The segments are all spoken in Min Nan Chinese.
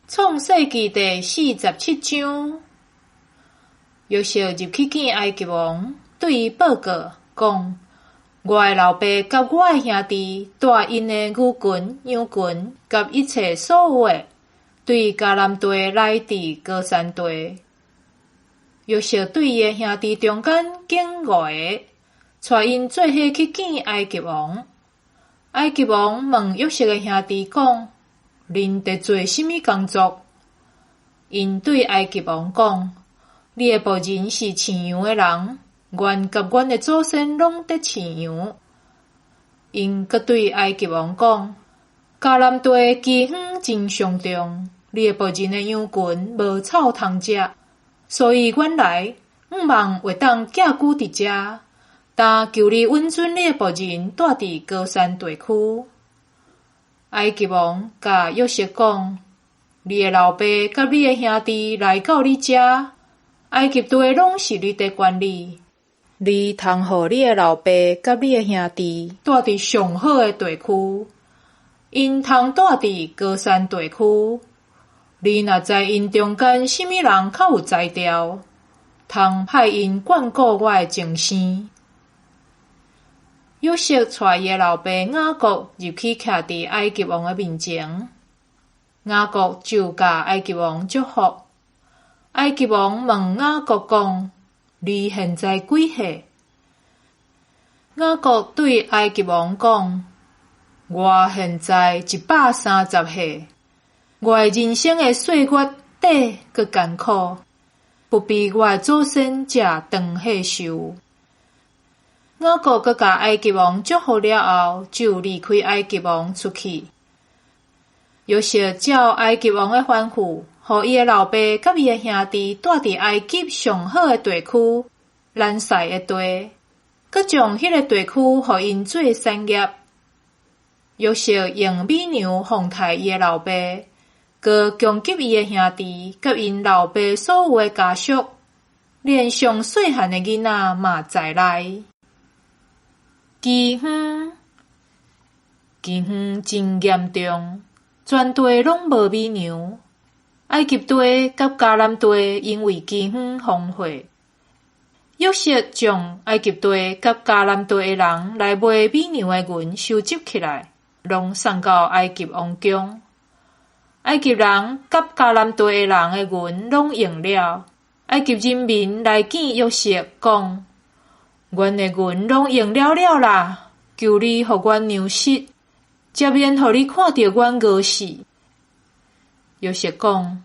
創世記第四十七章，約瑟入去見埃及王，對伊報告講：我的老爸佮我的兄弟帶𪜶的牛群、羊群佮一切所有的，對迦南地來佇歌珊地。約瑟對伊的兄弟中間揀五个，帶𪜶做伙去見埃及王。埃及王問約瑟的兄弟講：恁佇做啥物工作？𪜶對埃及王講：你的僕人是飼羊的人，阮佮阮的祖先攏佇飼羊。𪜶閣對埃及王講：迦南地饑荒真傷重，你的僕人的羊群無草通食，所以阮來，向望會當寄居佇遮。但求你允准你的僕人蹛佇歌珊地區。埃及王共約瑟講：你的老爸佮你的兄弟來到你遮，埃及地攏是你佇管理。你通予你的老爸佮你的兄弟蹛佇上好的地區，𪜶通蹛佇歌珊地區。你若知𪜶中間啥物人較有才調，通派𪜶管顧我的精生。約瑟帶伊的老爸雅各入去徛佇埃及王的面前，雅各就共埃及王祝福。埃及王問雅各講：你現在幾歲？雅各對埃及王講：我現在一百三十歲，我的人生的歲月短閣艱苦，不比我的祖先遮長歲壽。雅各閣共埃及王祝福了後，就離開埃及王出去。約瑟照埃及王的吩咐，予伊的老爸佮伊的兄弟蹛佇埃及上好的地區，蘭塞的地，閣將彼个地區予𪜶做產業。約瑟用美牛奉刣伊的老爸，閣供給伊的兄弟佮𪜶老爸所有的家屬，連上細漢的囡仔嘛在內。饑荒，饑荒真嚴重，全地攏無米糧。埃及地佮迦南地因為饑荒荒廢。約瑟將埃及地佮迦南地的人來賣米糧的銀收集起來，攏送到埃及王宮。埃及人佮迦南地的人的銀攏用了，埃及人民來見約瑟，講：阮的銀攏用了了啦，求你予阮糧食，才免予你看著阮餓死。約瑟講：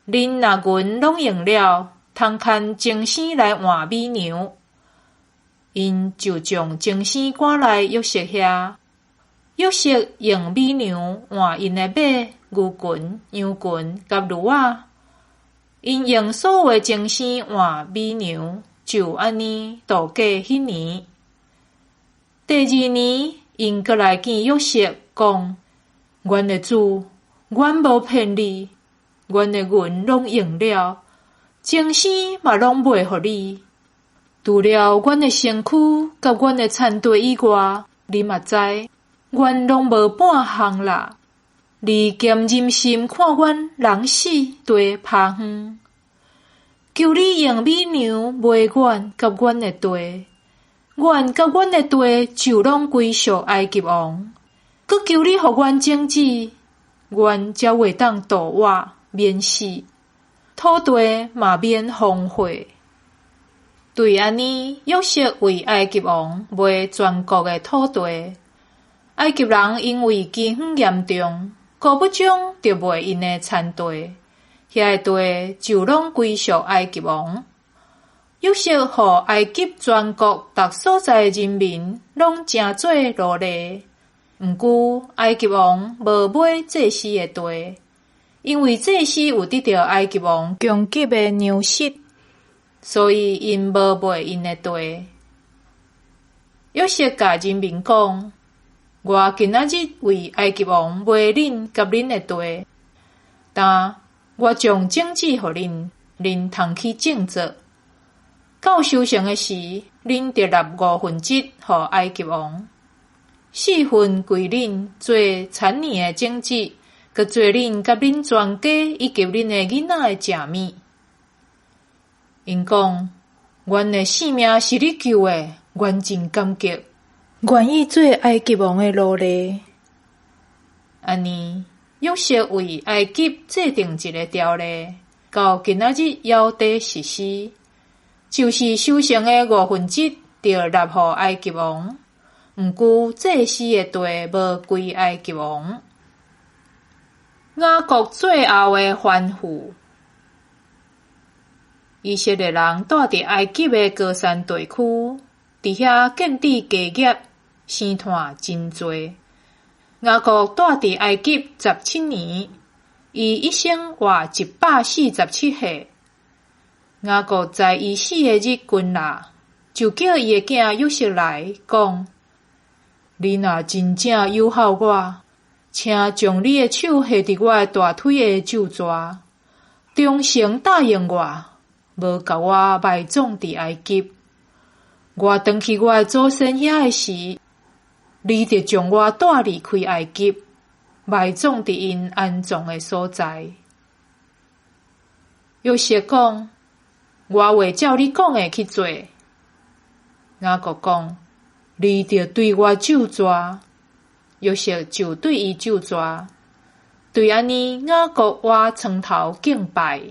恁若銀攏用了，通牽精生來換米糧。𪜶就將精生趕來約瑟遐，約瑟用米糧換𪜶的馬、牛群、羊群佮驢仔。𪜶用所有的精生換米糧。就按呢度過彼年。第二年，𪜶閣來見約瑟，講：阮的主，阮無騙你，阮的銀攏用了，精生嘛攏賣予你。除了阮的身軀佮阮的田地以外，你嘛知，阮攏無半項啦。你兼忍心看阮人死地拋荒？求你用米糧買阮佮阮的地，阮佮阮的地就攏歸屬埃及王。閣求你予阮種子，阮才會當度活免死，土地嘛免荒廢。對按呢，約瑟為埃及王賣全國的土地。埃及人因為饑荒嚴重，顧不將就賣𪜶的田地。遐个地就攏歸屬埃及王。約瑟予埃及全國逐所在的人民攏成做奴隸。毋過埃及王無買祭司的地，因為祭司有得著埃及王供給的糧食，所以𪜶無賣𪜶的地。約瑟共人民講：我今仔日為埃及王賣恁佮恁的地，但我將種子予恁，恁通去種作。到收成的時，恁著納五分之一予埃及王，四份歸恁做田年的種子，閣做恁佮恁全家以及恁的囡仔的食物。𪜶講：阮的性命是你救的，阮真感激，願意做埃及王的奴隸。按呢，約瑟為埃及制定一个條例，到今仔日猶佇實施，就是收成的五分之一著納予埃及王。毋過祭司的地無歸埃及王。雅各最後的吩咐：以色列人蹛佇埃及的歌珊地區，佇遐建置家業，生湠真濟。雅各蹛佇埃及17年，伊一生活147歲。雅各在伊死的日近啦，就叫伊的囝約瑟來講：你若真正友好我，請將你的手下佇我的大腿的咒詛，忠誠答應我，無共我埋葬佇埃及。我轉去我的祖先遐的時，你著將我帶離開埃及，埋葬佇𪜶安葬的所在。約瑟講：我會照你講的去做。雅各講：你著對我咒詛。約瑟就對伊咒詛。對按呢，雅各倚床頭敬拜。